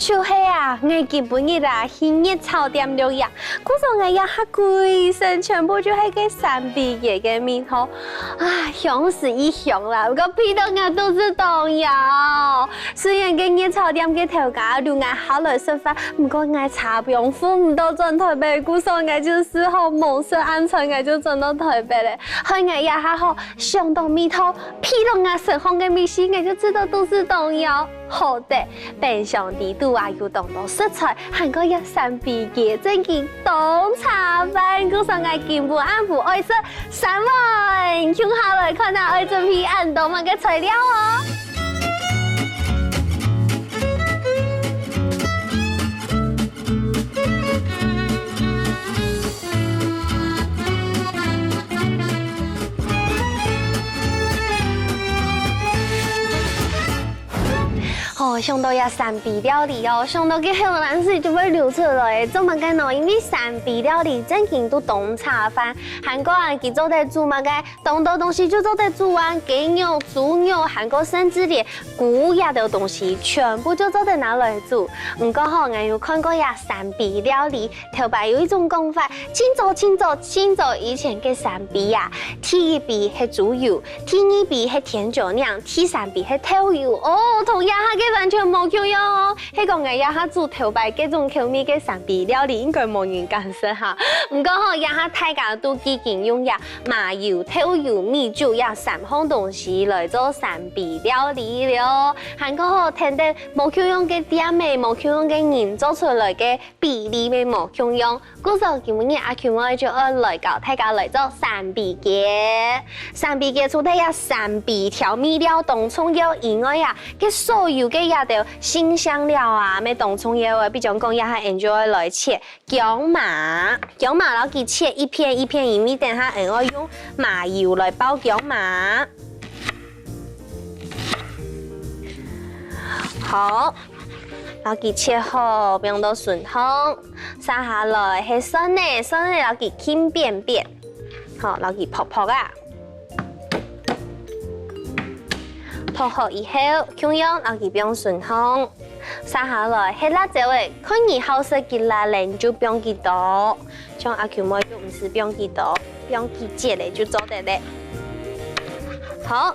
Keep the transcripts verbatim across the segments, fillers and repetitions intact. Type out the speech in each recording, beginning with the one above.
就係啊，𠊎今晡日啊去熱炒店尞啊，故所𠊎這下歸身全部就係該三杯雞个味道。啊，香死一香啦，毋過鼻到𠊎肚屎當枵。雖然該熱炒店个頭家留𠊎下來食飯，毋過𠊎車票赴毋到轉臺北，故所𠊎就只好無食恁早，𠊎就轉到臺北了。害𠊎這下吼，想到味道，鼻到𠊎身項个味緒，𠊎就知到肚屎當枵。 好得，冰箱底肚啊有當多食材，還過這三杯雞正經當差飯，故所𠊎今晡暗晡愛食三碗。共下來看啊，愛準備恁多麼个材料哦。 哦，想到這三杯料理哦，想到該口涎水就會流出來。做麼个呢？因為三杯料理正經都當差飯，還過啊，佢做得煮麼个，當多東西就做得煮啊，雞肉、豬肉，還過甚至連菇這兜東西，全部就做得拿來煮。毋過吼，𠊎有看過這三杯料理， 頭擺有一種講法，盡早盡早盡早以前个三杯啊，第一杯係豬油，第二杯係甜酒釀，第三杯係豆油。哦，同這下个完全無共樣哦。係講𠊎這下煮頭擺該種口味个三杯料理，應該無人敢食哈。毋過吼，這下大家都已經用這麻油、豆油、米酒這三項東西來做三杯料理了。還過吼，聽得無共樣个店仔，無共樣个人做出來个 比例乜無共樣。故所今晡日阿Q妹就愛來教大家來做三杯雞。三杯雞除忒這三杯調味料當重要以外啊，該所有个這兜辛香料啊，乜當重要个。比將講這下𠊎就愛來切薑嫲，薑嫲摎佢切一片一片，因為等下𠊎愛用麻油來爆薑嫲。 好，摎佢切好，放到楯項。續下來係蒜仔，蒜仔摎佢撿扁扁，好，摎佢薄薄啊。薄好以後，共樣摎佢放楯項。續下來係辣椒仔，看你好食幾辣咧，你就放幾多。像阿Q妹就毋使放幾多，放幾節仔就做得咧。好，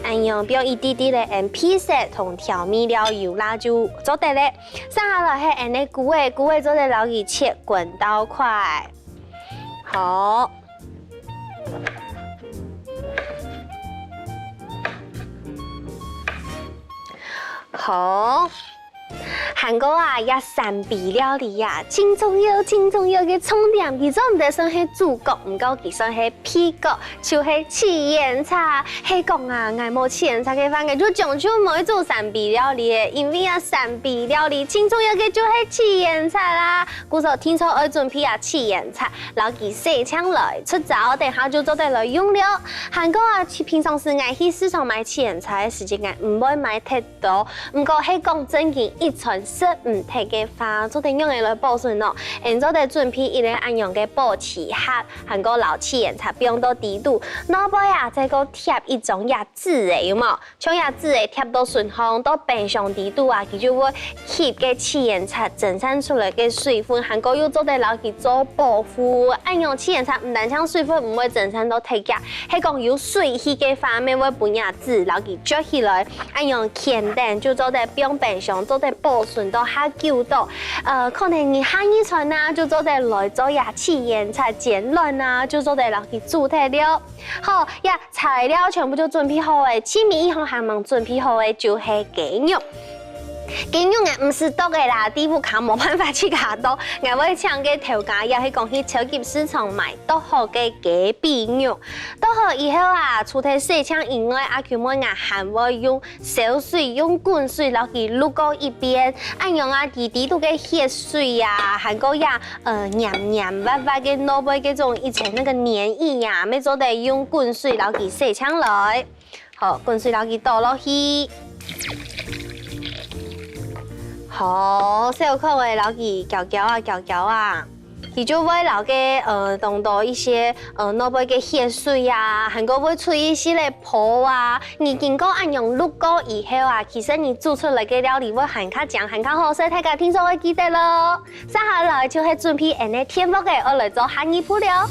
恁樣放一滴滴个芫荽色同調味料油啦就做得咧。續下來係𠊎个菇仔，菇仔做得摎佢切滾刀塊。好。好。 還過啊，這三杯料理啊，盡重要、盡重要个重點，佢做毋得算係主角，毋過佢算係配角，就係七層塔。係講啊，𠊎無七層塔个話，𠊎就將就毋會煮三杯料理了，因為啊，三杯料理盡重要个就係七層塔啦。故所定著愛準備啊七層塔，摎佢洗淨來，出燥，等下就做得來用了。還過啊，平常時𠊎去市場買七層塔个時節，𠊎毋會買忒 多。毋過係講正經一餐食毋忒个話，做得仰仔來保存呢？𠊎等做得準備一個恁樣个保鮮盒，還過摎七層塔放到底肚，外背啊再過貼一張這紙仔，有無？像這紙仔貼到楯項，到冰箱底肚啊，佢就會吸該七層塔蒸散出來个水分，還過又做得摎佢做保護。恁樣七層塔毋單淨水分毋會蒸散到忒遽，係講有水氣个話，乜會分這紙摎佢啜起來。 恁樣牽等就做得放冰箱，做得保存到較久到。呃，可能你下二餐啊，就做得來做這七層塔煎卵啊，就做得摎佢煮忒了。好，這材料全部就準備好了，盡尾一項還吂準備好个就係雞肉。雞肉𠊎毋使剁个啦，在屋下無辦法自家剁，𠊎會請个頭家，也係講去超級市場買剁好个雞髀肉。剁好以後啊，除忒洗淨以外，阿Q妹𠊎還會用 燒水用滾水摎佢渌過一遍，恁樣啊，佢底肚个血水啊，還過這，呃，黏黏滑滑个外背該種一層那個黏液呀，乜做得用滾水摎佢洗淨來。好，滾水摎佢倒落去。好，小可仔摎佢攪攪啊，攪攪啊。佢就會摎該，呃，當多一些，呃，外背个血水啊，還過會出一息仔泡啊。你經過恁樣渌過以後啊，其實你煮出來个料理會還較靚，還較好食，大家定著會記得囉。接下來就係準備𠊎等个電鑊仔，愛來做下二步了。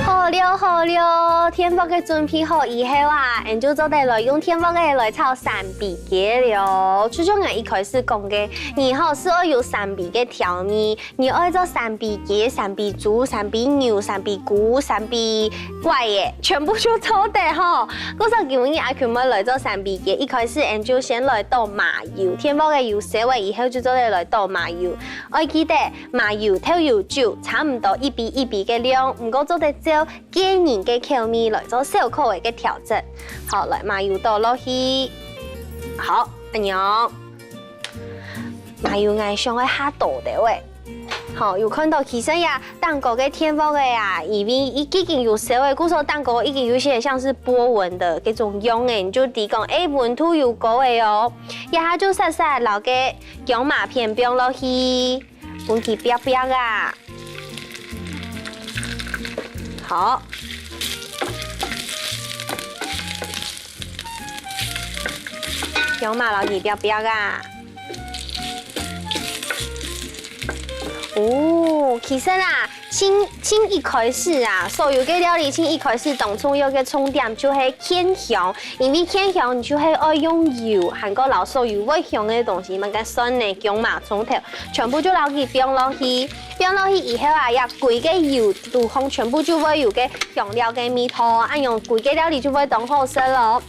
好了好了，電鑊仔準備好以後啊，𠊎等就做得來用電鑊仔來炒三杯雞了。就像𠊎一開始講个，你吼係愛有三杯个調味，你愛做三杯雞、三杯豬、三杯牛、三杯龜、三杯 怪耶，全部就做得吼。故所今日阿Q妹來做三杯雞，一開始𠊎等就先來倒麻油，電鑊仔有燒仔以後就做得來倒麻油。愛記得麻油、豆油、酒差毋多一比一比个量，毋過做得照個人个口味來做小可仔个調整。好，來麻油倒落去。好，恁樣。 麻油𠊎想愛下多兜仔。吼，有看著其實呀，頂高个電鑊仔啊，因為佢已經有燒仔，故所頂高已經有一些像是波紋的這種樣仔，你就知講，欸，溫度有高仔哦。這下就煞煞摎該薑嫲片放落去，分佢煏煏啊。好。 薑嫲摎佢煏煏啊。哦，其實啊，盡，盡一開始啊，所有个料理盡一開始當重要个重點就係芡香，因為芡香你就係愛用油，還過摎所有會香个東西，麼个蒜呢、薑嫲、蔥頭，全部就摎佢放落去。放落去以後啊，這歸个油肚項全部就會有个香料个味道，恁樣歸个料理就會當好食囉。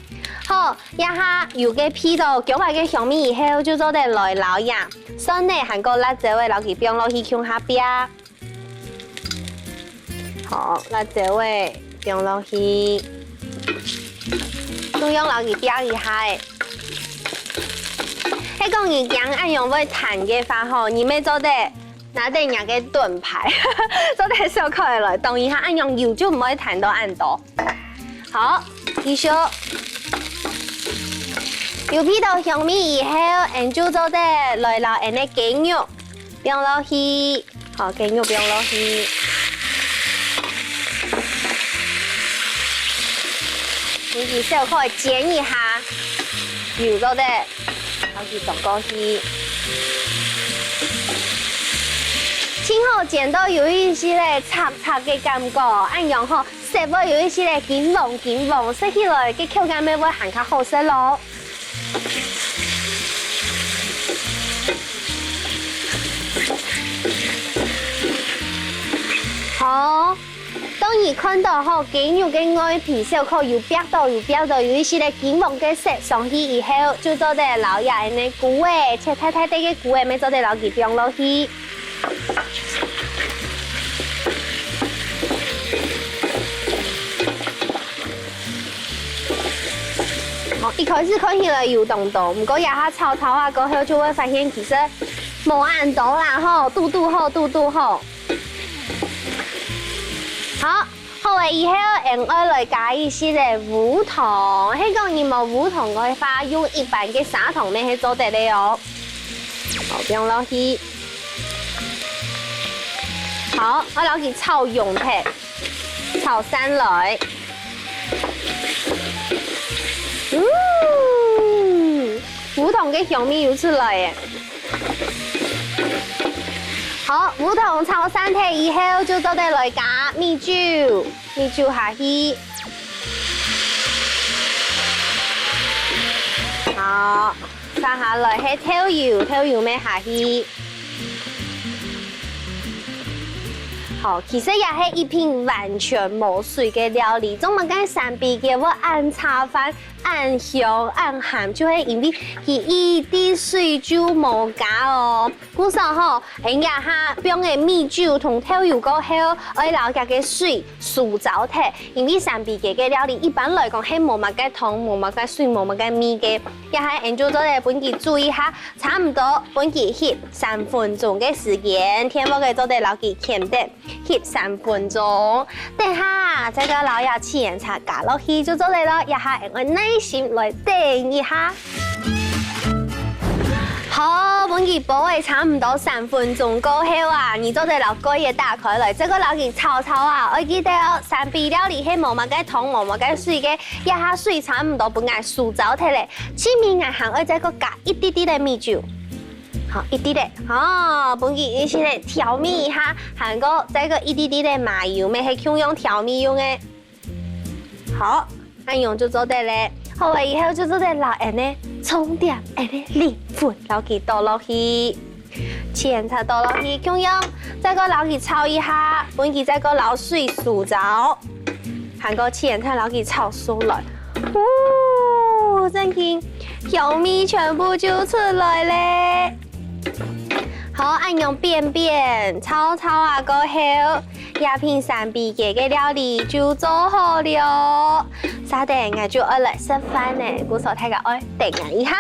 好，這下油个鼻著薑嫲个香味以後，就做得來摎這蒜仔還過辣椒仔摎佢放落去共下煏。好，辣椒仔放落去，共樣摎佢煏一下仔。係講你驚恁樣會彈个話吼，你乜做得 拿等若个盾牌，做得小可仔來擋一下，恁樣油就毋會彈到恁多。好，繼續。有鼻著香味以後，𠊎等就做得來摎𠊎等个雞肉放落去，好，雞肉放落去。分佢小可仔煎一下，油做得 摎佢倒過去。盡好煎到有一息仔赤赤个感覺，恁樣吼，色會有一息仔金黃金黃，食起來个口感乜會還較好食囉。好， 當你看著吼，雞肉个外皮小可有煏著，有煏著，有一息仔金黃个色上去以後，就做得摎這恁仔菇仔，切大大垤个菇仔，乜做得摎佢放落去。哦，一開始看起來有當多，毋過這下炒炒啊過後，就會發現其實無恁多啦吼，堵堵好，堵堵好。 好，好了以後，𠊎等愛來加一息仔烏糖，係講你無烏糖个話，用一般个砂糖乜係做得了哦。好，放落去。好，𠊎摎佢炒融忒，炒散來。嗯，烏糖个香味又出來了。 好，烏糖炒散忒以後，就做得來加米酒，米酒下去。好，接下來係豆油，豆油乜下去。好，其實也係一品完全無水个料理，做麼个三杯雞會恁差飯，恁香恁鹹，就係因為佢一滴水就無加哦。 故所吼，𠊎這下放个米酒同豆油過後，愛摎佢个水收燥忒，因為三杯雞个料理一般來講係無麼个湯、無麼个水、無麼个味个。這下𠊎等就做得分佢煮一下，差毋多分佢翕三分鐘个時間，電鑊仔做得摎佢㧡等。翕三分鐘。等下再過摎這青鹽茶加落去就做得了，這下愛耐心來等一下。好，分佢煲仔差毋多三分鐘過後啊，你做得摎蓋仔打開來，再過摎佢炒炒啊。愛記得哦，三杯料理係無麼个湯、無麼个水个，這下水差毋多分𠊎收燥忒咧。盡尾𠊎還愛再過加一滴滴个米酒。 好，一滴仔，好，分佢一起來調味一下，還過再過一滴滴个麻油，乜係共樣調味用个。好，恁樣就做得咧。好了以後就做得摎𠊎个重點，𠊎个靈魂，摎佢倒落去，青鹽茶倒落去，共樣再過摎佢炒一下，分佢再過摎水收燥。 還過青鹽茶摎佢炒熟來。哦，真經，香味全部就出來咧。好，恁樣煸煸，炒炒啊過後，這片三杯雞个料理就做好了。續等𠊎就愛來食飯咧，故所大家愛等𠊎一下。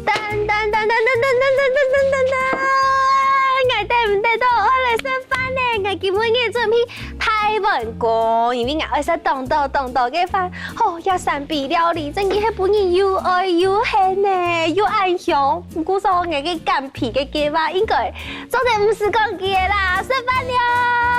噔噔噔噔噔噔噔噔噔噔噔，𠊎等毋得到，愛來食飯咧！𠊎今晡日準備大碗糕，因為𠊎愛食當多當多个飯。吼，這三杯料理真經係分人又愛又恨呢，又恁香。故所𠊎个減肥个計畫應該做得毋使講佢个啦，食飯了！